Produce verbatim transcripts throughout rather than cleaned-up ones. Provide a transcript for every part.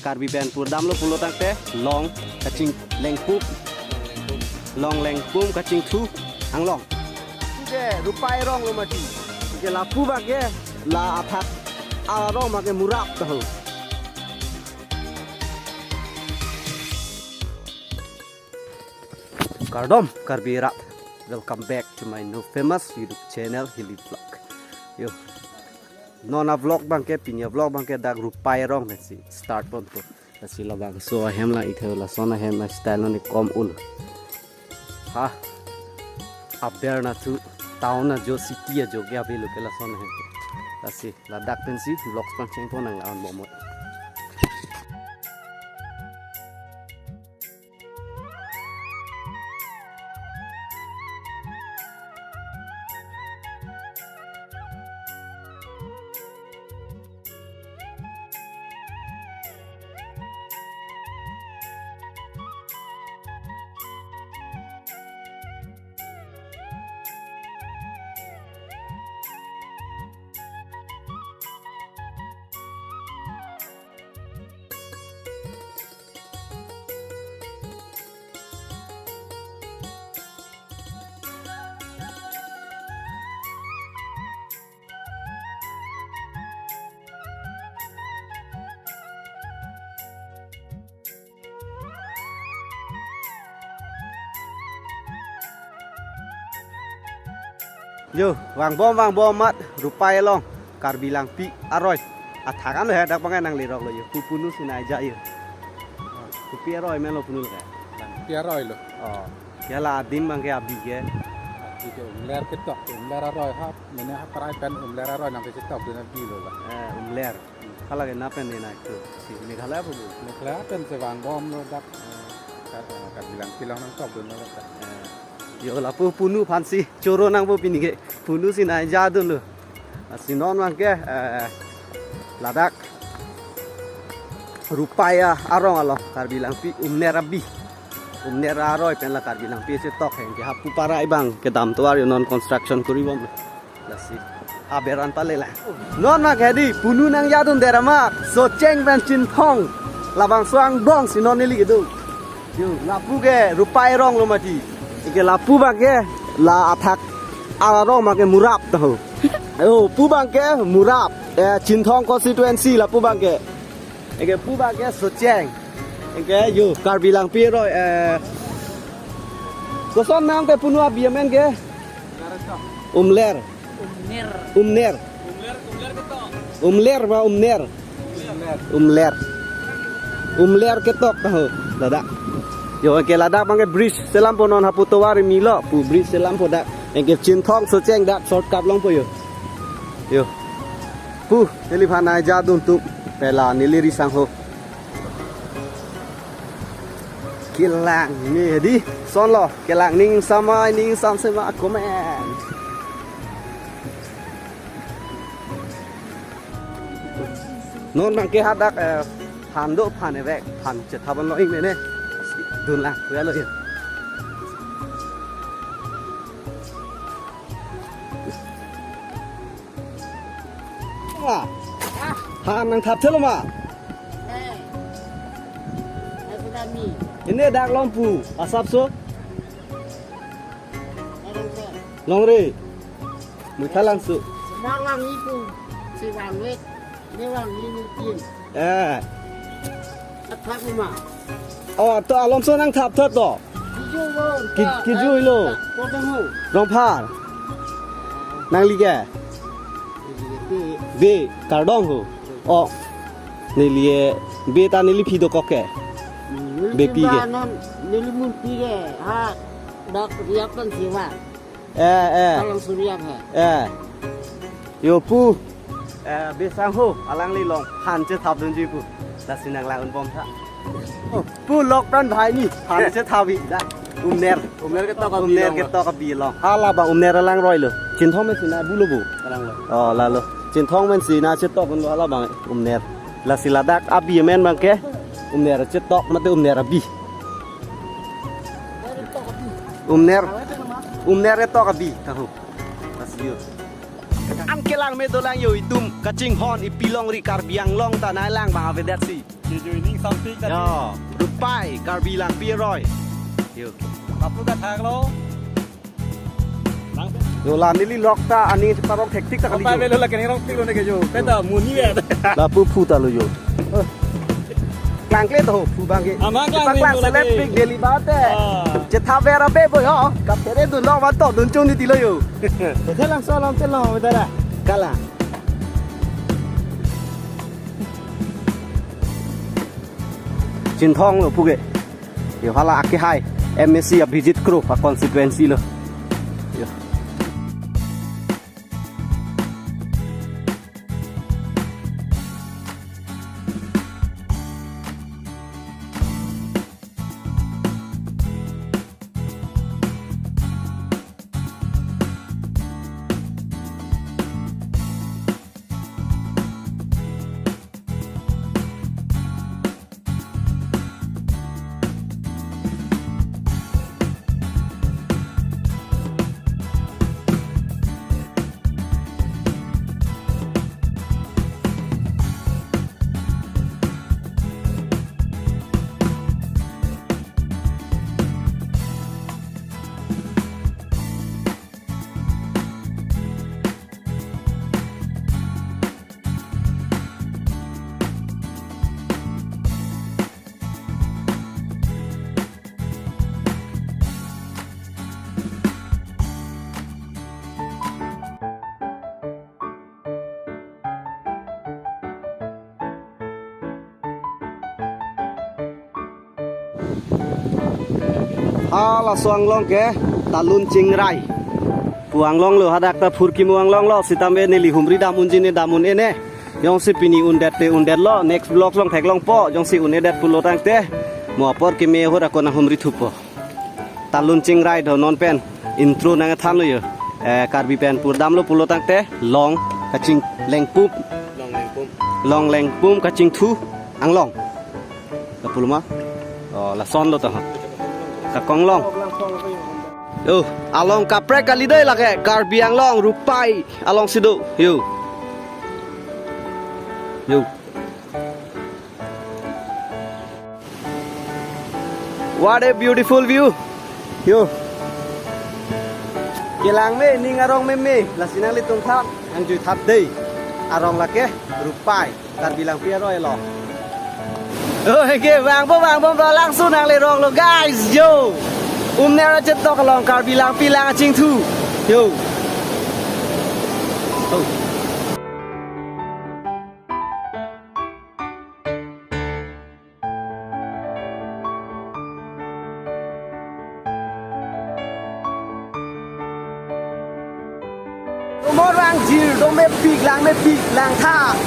Karbi pen purdamlo pulo tangte, long kachinglengpum, longlengpum kachingthu anglong. Puke Rupai arong lo mati. Puke lapu abangke la athak arong abangke Murap tahu. Kardom Karbi rat. Welcome back to my new famous YouTube channel, Hilly Vlog. Yo. Non avlog abangke, pini avlog abangke dak Rupai arong pensi start ponpo. Lasi labangso ahem lang ithe, lason ahem lang style non kom un. Ha. Aber nathu town ajo, city ajo ke avelo ke lason ahem. Lasi ladak pensi vlogs pangcheng pon nang lawan bomot. Yo, vangbom vangbom amat Rupai along Karbi Langpi aroi. Athak an lo he dak abangke nanglerok lo yo. Pu punu sinai ja yo. Kopi aroi melo punu lo ke. Langpi aroi lo. Oh, ke la adim abangke abi ke. Abi ke Umler ketok, Umler aroi ha. Mene ha parai pen Umler aroi nangketok dun abi lo la. Eh, Umler. Hala ke na pen ne na itu. Si Meghalaya pu bu. Meghalaya pen si vangbom lo dak. Ka-, eh, Karbi Langpi along nangtok dun lo dak. Eh, yo lapu punu aphansi choro nangpo pini ke. Punu sinai ja dun lo. Lasi non abangke, eh, ladak Rupai arong along Karbi Langpi Umner abi. Umner aroi pen la Karbi Langpi chetok heng ke hapu parai abang kedam tovar yo non construction kori bom. Lasi aber an pale la. Non abangke di punu nangja dun der amat Socheng pen Chinthong labangso angbong si non neli kedo. Yo, lapu ke Rupai arong lo mati. Eke lapu abangke la athak arong abangke Murap tahu. Yo, pu abangke Murap, eh, Chinthong constituency lapu abangke. Eke pu abangke Socheng. Eke yo Karbi Langpi aroi, eh, koson nangte punu abi amen ke? Umler. Umner. Umner. Umler ba Umner? Umler. Umler ketok tahu ladak. Yo, eke ladak abangke bridge selampo non hapu tovar milo pu bridge selampo dak. Eke Chinthong Socheng dak shortcut longpo yo. Yo. Pu, neliphan nangja dun tum. Pela neli ri sangho. Kelang ni di son lo, kelang ning samai ning sam sema komen. Non abangke hadak, eh, phan do phan evek, phan chethap an lo ing mene. Dun lang, kuya lo ya. Ma. Phan nangthap thelo ma. Eh. Aku kami. Ini dak longpu, asapso. Longre. Mui thalang su. Semak lang ipu. Si wang wet. Ni wang ini tim. Eh. Athak ma. Oh, to alomso nangthap thot to. Kiju lo. Ki-, kiju lo. Kotong ho. Rongphar. Nangli ke? Be, kardom ho. Oh. Neli e, be ta neli phi dokok ke. Neli Be pi ke. Ba non, neli mun pi ke. Ha, dak riak kan siwa. Eh, eh. Kalang suriak ha. Eh. Yo pu. Eh, be sangho, alangli long phan chethap dunji pu. Lasi nanglang un bom tha. Oh, pu lok pran bhai ni, phan chethap vi da. Umner. Umner ketok abi Umner long. Ketok abi long. Hala abang Umner alang roi lo. Chinthong men sina bu lo bu. Alang lo. Oh, lalo. Chinthong men sina chetok un lo hala abang Umner. Lasi ladak abi amen abangke Umner chetok mate Umner abi. Umner, Umner ketok abi tahu. Lasi yo. An kelang me dolang yo itum kachinghon ipi longri Karbi Anglong ta nanglang abang avedet si. Joining something that Ya, Rupai, Karbi Langpi aroi. Yo. Kapu kathak lo. Lang. Yo, la neli lok ta, ani parong thektik ta kali Apa jo. Belo lagi nih rong pik lo nih ke jo. Peta muni ya. Lapu phu ta lo jo. Klangkle to, phu bang ke. Amang klangkle Paklang lo selep lagi. Pik deli bate. Ah. Chetha vera be bo yo. Kapere dun lo van to dun chung ni ti lo yo. Betul langsung langsung lo, betul lah. Kala. Chinthong lo puke. Yo hala akehai M A C Abhijit Kro a constituency lo. Yo. Halaso anglong ke Talun Chingrai pu anglong lo, hadak ta phurkimo anglong lo, sitame neli humri dam unji ne dam un-e ne. Jongsi pini undet te undet lo, next vlog along theklongpo, jongsi un-edet pulo tangte mo apor keme ahut ako nanghumri thupo. Talun Chingrai do non pen intro nangthan lo yo. Eh, Karbi pen purdam lo pulo tangte Long Kaching Lengpum. Long Lengpum. Long Lengpum Kachingthu anglong. Lapu lo ma? Oh, lason lo to. Kakonglong. Yo, along kaprek kali dei lake, Karbi Anglong Rupai along si do. Yo. Yo. What a beautiful view. Yo. Kelang me, ning arong meme, lasi nanglitum thap, nangjui thap dei. Arong lake, Rupai, Karbi Langpi aroi lo. Oh, ke, vangpo, vangpo, vangpo, langsung nanglerong lo, guys, yo. Umner chetok along, Karbi Langpi lang achingthu. Yo. Oh. Tomor vangjir, dom mepik, lang mepik, langtha.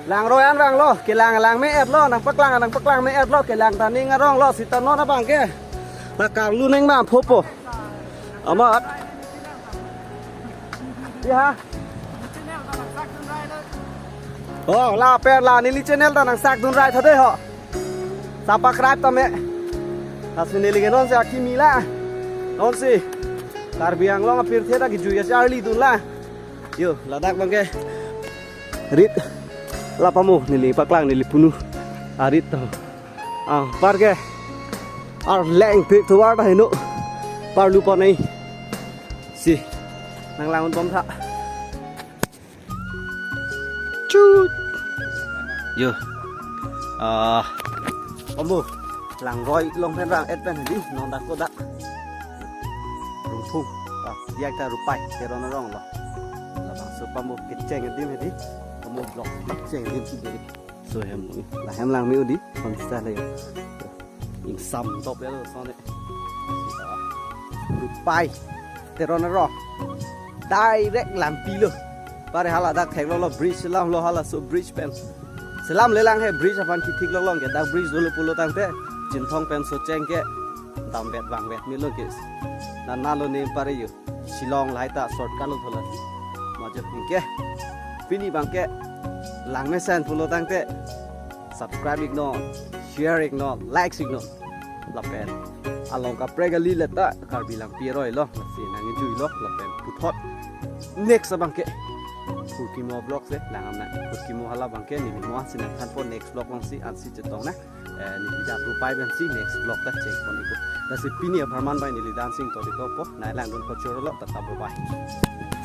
Langroi an vanglo, kelang lang me-et lo, nangpaklang, nangpaklang me-et lo, kelang ta ning arong lo, sita non abang ke. La karlu neng ma phopo. Amat. Ya. Oh, lapen la neli channel ta nangsak dunrai tha dei ho. Subscribe tame. Laso neli ke nonsi akimi la. Nonsi Karbi Anglong apirthe ta kejui acharli dun la. Yo, ladak abang ke rit. La pamo neli paklang neli punu. Arit to. Ah, par ke. Arleng pik tovar ta heno. Parlu pon nei. Si. Nanglang un bom tha. Chut. Yo. Ah. Pamo. Langroi along pen vang-et pen hedi. Non dak kodak. Rungphung. Ah, diak ta Rupai. Keron arong lo. Labangso pamo kecheng adim hedi. Pamo blok kecheng adim si deri. So hem, la hem lang me-o di, konsista le. Ingsam top ya lo, sone. Rupai, Teron arong. Direct lampi lo. Pare hala dak thek lo lo bridge selam lo halaso bridge pen. Selam le lang he bridge aphan kethik lo long ke dak bridge dolo pulo tangte. Chinthong pen Socheng ke. Dam vet vang vet me lo ke. Nan na lo ne pare yo. Shillong lahai ta shortcut lo thola. Majo pingke. Pini abangke langmesen pulo tangte subscribe iknon, share iknon, like iknon. Lapen along kaprek kali leta Karbi Langpi aroi lo, lasi nangkejui lo, lapen puthot next abangke Kurkimo vlog si nang amna, Kurkimo hala abangke neli mo ansi nangthanpo next vlog alongsi, ansi chetong na. Eh, neli dap rupai pensi next vlog ta check pon ikpo. Lasi pini apharman bai neli dancing to dito po, nai langdun kachoro lo, tata bye bye.